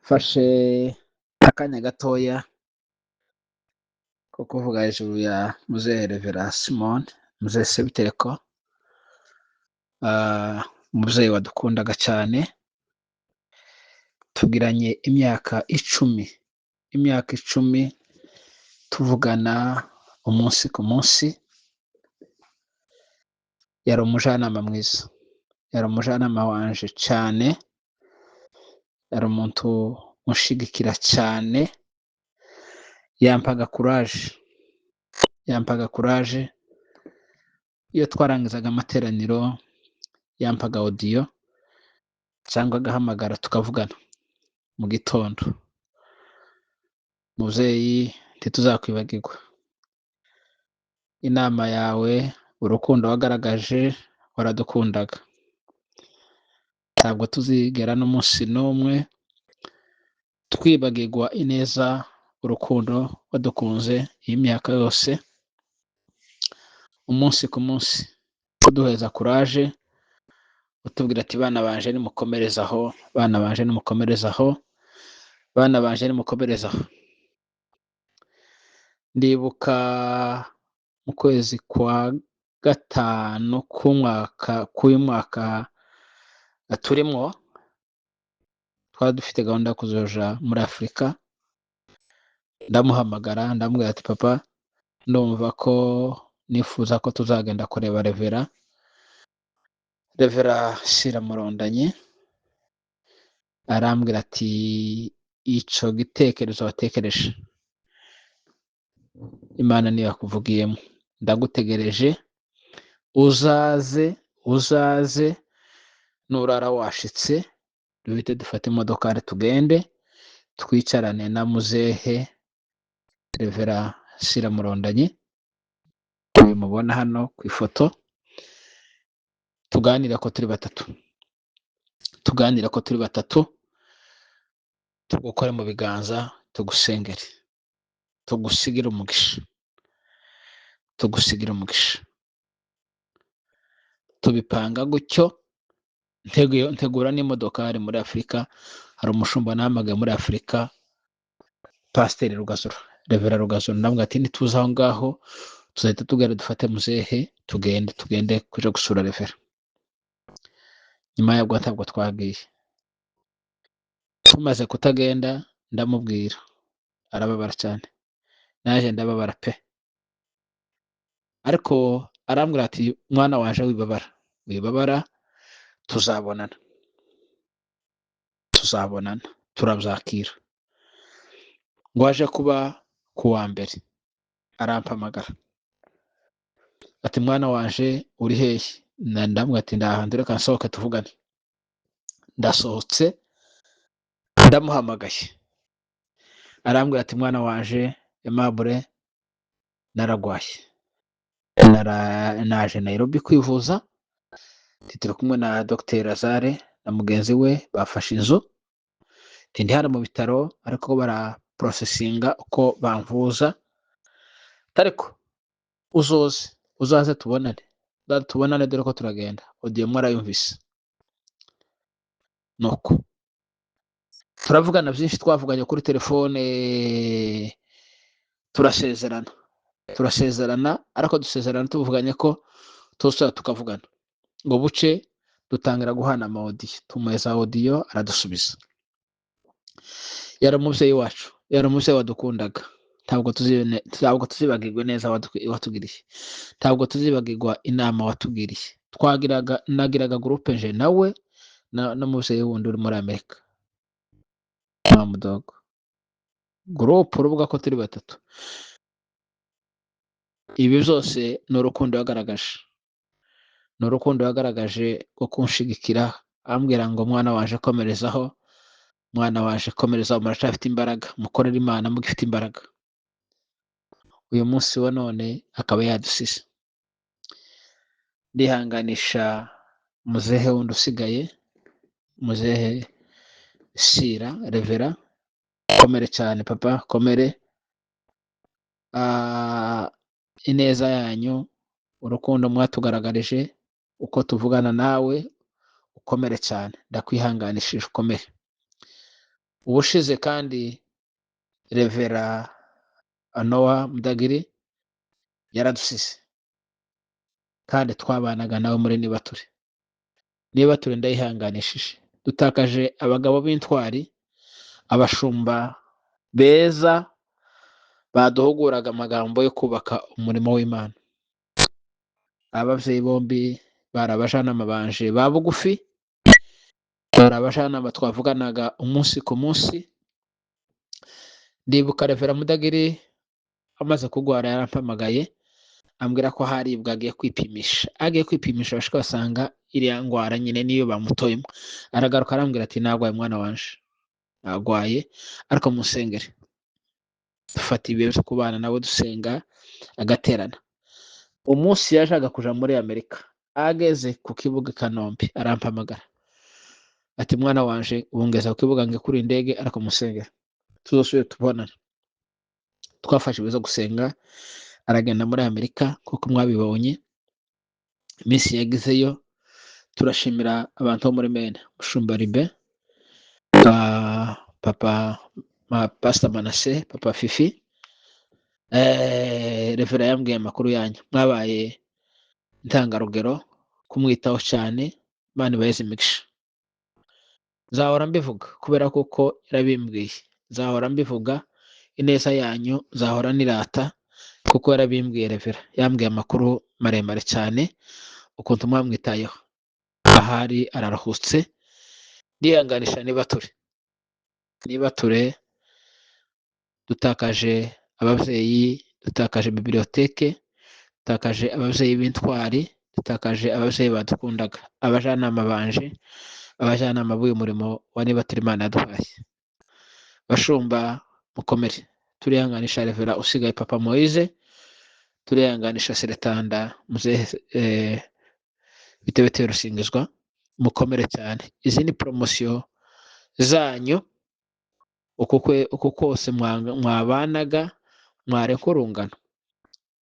Mfashe akanya gatoya ko kuvuga hejuru ya muzehe Reverend Simon, muzehe Sebitereko, umubyeyi wadukundaga cyane. Tugiranye imyaka 10, imyaka 10 tuvugana umunsi ku munsi. Yari umujyanama mwiza, yari umujyanama wanje cyane, yari umuntu unshigikira cyane, yampaga courage, yampaga courage. Iyo twarangizaga amateraniro yampaga audio cyangwa agahamagara tukavugana mu gitondo. Mubyeyi, ntituzakwibagirwa inama yawe, urukundo wagaragaje, waradukundaga. Ntabwo tuzigera n'umunsi n'umwe twibagirwa ineza, urukundo wadukunze iyi myaka yose, umunsi ku munsi uduheza courage, utubwira ati: "Bana banje, nimukomereze aho, bana banje, nimukomereze aho, bana banje, nimukomereze aho." Ndibuka mu kwezi kwa gatanu k'umwaka, k'uyu mwaka turimo, twari dufite gahunda yo kuzoja muri Afurika. Ndamuhamagara, ndamubwira ati: "Papa, ndumva ko nifuza ko tuzagenda kureba Reverend Sira Murondanye." Arambwira ati: "Ico gitekerezo watekereje, Imana niyo yakuvugiyemo, ndagutegereje, uzaze, uzaze nurara washitse, duhite dufate imodokari tugende twicarane na muzehe Reverend Sira Murondanye, uyu mubona hano ku ifoto, tuganira ko turi batatu, tuganira ko turi batatu, tugukore mu biganza, tugusengere, tugusigire umugisha, tugusigire umugisha." Tubipanga gutyo, ntegura n'imodokari muri Afurika. Hari umushumba nahamagaye muri Afurika, Pasiteri Rugazura, Reverend Rugazura, ndamubwira ati: "Nituza aho ngaho tuzahita tugenda dufate muzehe, tugende, tugende kuja gusura Reverend." Nyuma yabwo ntabwo twagiye. Tumaze kutagenda, ndamubwira, arababara cyane, naje ndababara pe. Ariko arambwira ati: "Mwana waje, wibabara, wibabara, tuzabonana, tuzabonana." Turabyakira. Ngo aje kuba ku wa mbere, arampamagara ati: "Mwana waje, uri hehe?" Ndamubwira ati: "Ndahantu, reka nsohoke tuvugane." Ndasohotse, ndamuhamagaye, arambwira ati: "Mwana waje Aimable, naragwaye, naje Nairobi kwivuza. Turi kumwe na Dr Lazare na mugenzi we, bafashe inzu. Ndi hano mu bitaro, ariko baraporosesinga uko bamvuza. Ariko uzoze, uzaze tubonane, uzaze tubonane, dore ko turagenda." Audio mwarayumvise. Nuko turavugana byinshi, twavuganye kuri telefone, turasezerana, turasezerana, ariko dusezerana tuvuganye ko tuzosubira tukavugana. Ngo buce dutangira guhana ama audio, tumuheza audio, aradusubiza. Yari umubyeyi wacu, yari umubyeyi wadukundaga. Ntabwo tuzibagirwa neza watugiriye, ntabwo tuzibagirwa inama watugiriye. Twagiraga, nagiraga groupe nje nawe n'umubyeyi wundi uri muri Amerika, Mudogo, groupe urubuga ko turi batatu. Ibi byose ni urukundo yagaragaje, ni urukundo yagaragaje rwo kunshigikira, ambwira ngo: "Mwana waje, komerezaho, mwana waje, komerezaho, muracyafite imbaraga, mukorere Imana mugifite imbaraga." Uyu munsi wa none akaba yadusize. Ndihanganisha muzehe wundi usigaye, muzehe Sira Reverend, komere cyane papa, komere. Ineza yanyu, urukundo mwatugaragarije uko tuvugana nawe, ukomere cyane, ndakwihanganishije, ukomere. Ubushize kandi Revera Nowa Mudagiri yaradusize, kandi twabanaga nawe muri Nibature. Nibature ndayihanganishije, dutakaje abagabo b'intwari, abashumba beza baduhuguraga amagambo yo kubaka umurimo w'Imana. Ababyeyi bombi bari abajanama banje ba bugufi, bari abajanama twavuganaga umunsi ku munsi. Ndibuka Revera Mudagiri amaze kurwara yarampamagaye ambwira ko haribwa agiye kwipimisha, agiye kwipimisha bashika basanga iriya ngwara nyine niyo bamutoyemo. Aragaruka arambwira ati nagwaye mwana wanje, nagwaye ariko musengere. Dufata ibihe byo kubana nawe dusenga agaterana. Umunsi yajaga kuja muri Amerika, ageze ku kibuga i Kanombe arampamagara ati mwana wanje ubu ngeze ku kibuga nge kuri indege, ariko musengere tuzosubire tubonane. Twafashe ibihe byo gusenga, aragenda muri Amerika kuko mwabibonye iminsi yagizeyo. Turashimira abantu bo muri Mene, Mushumba Ribe, papa Pastor Manase, papa Fifi, Revera yambwiye amakuru yanyu, mwabaye intangarugero kumwitaho cyane. Imana ibaheze imigisha. Nzahora mbivuga kubera kuko yarabimbwiye, nzahora mbivuga ineza yanyu, nzahora nirata kuko yarabimbwiye. Revera yambwiye amakuru maremare cyane ukuntu mwamwitayeho. Ahari araruhutse. Ndihanganisha Nibature, Nibature dutakaje ababyeyi, dutakaje bibiliyoteke, dutakaje ababyeyi b'intwari, dutakaje ababyeyi badukundaga, abajanama banje, abajyanama b'uyu murimo wa Nibature Imana yaduhaye. Bashumba mukomere. Turihanganisha Revera usigaye papa Moise, turihanganisha Seretanda muzehe Bitebetebe Rusingizwa, mukomere cyane. Izi ni poromosiyo zanyu, uku kose mwabanaga mwareka urungano,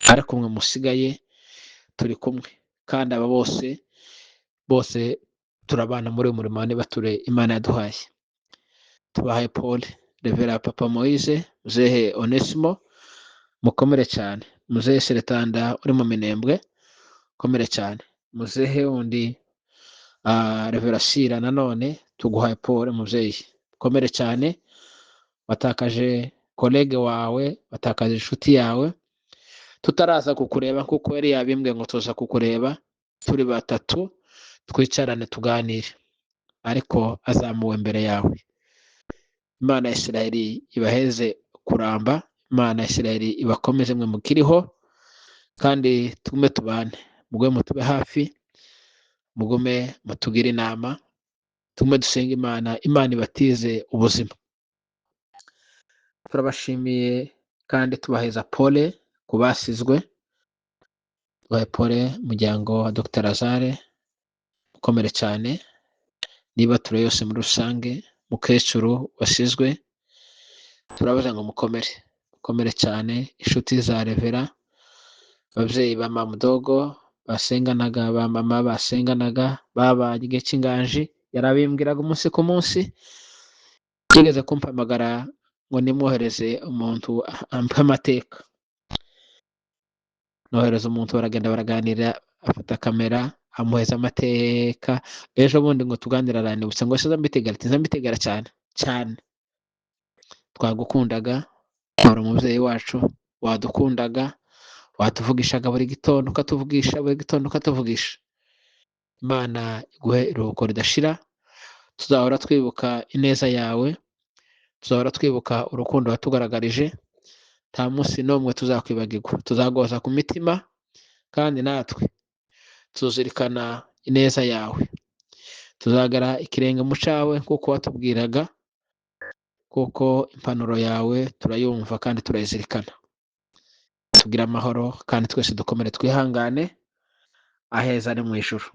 ariko mwe musigaye turi kumwe, kandi aba bose bose turabana muri uyu murimo wa Nibature Imana yaduhaye. Tubahaye pole. Revera papa Moise, muzehe Onesimo, mukomere cyane. Muzehe Seretanda uri mu Minembwe, mukomere cyane. Muzehe wundi Revera Sira nanone tuguhaye pole mubyeyi, mukomere cyane. Watakaje collègue wawe, watakaje inshuti yawe, tutaraza kukureba kuko yari yabimbwiye ngo tuza kukureba turi batatu twicarane tuganire, ariko azamuwe mbere yawe. Imana ya Isiraheli ibaheze kuramba, Imana ya Isiraheli ibakomeze mwe mukiriho, kandi tugume tubane, mugume mutube hafi, mugume mutugire inama, tugume dusenge Imana, Imana ibatize ubuzima. Turabashimiye kandi tubaheza pole ku basizwe, tubahe pole umuryango wa Dr Lazare, mukomere cyane, Nibature yose muri rusange, mukecuru wasizwe, turabaza ngo mukomere, mukomere cyane. Inshuti za Revera, ababyeyi ba Mamudogo basenganaga, ba mama basenganaga, babanye igihe cy'inganji, yarabimbwiraga umunsi ku munsi. Yigeze kumpamagara ngo nimwohereze umuntu ampe amateka, nohereza umuntu, baragenda baraganira, afata kamera amuheza amateka. Ejo bundi ngo tuganire aranibutsa ngo ese mbitegara, ati mbitegara cyane cyane, twagukundaga, wari umubyeyi wacu, wadukundaga, watuvugishaga buri gitondo, ukatuvugisha buri gitondo, ukatuvugisha. Imana iguhe iruhuko ridashira. Tuzahora twibuka ineza yawe, tuzahora twibuka urukundo watugaragarije, nta munsi n'umwe tuzakwibagirwa, tuzagoza ku mitima, kandi natwe tuzirikana ineza yawe, tuzagara ikirenge mu cyawe nk'uko watubwiraga, kuko impanuro yawe turayumva kandi turayizirikana. Tugire amahoro kandi twese dukomere twihangane, aheza ni mu ijuru.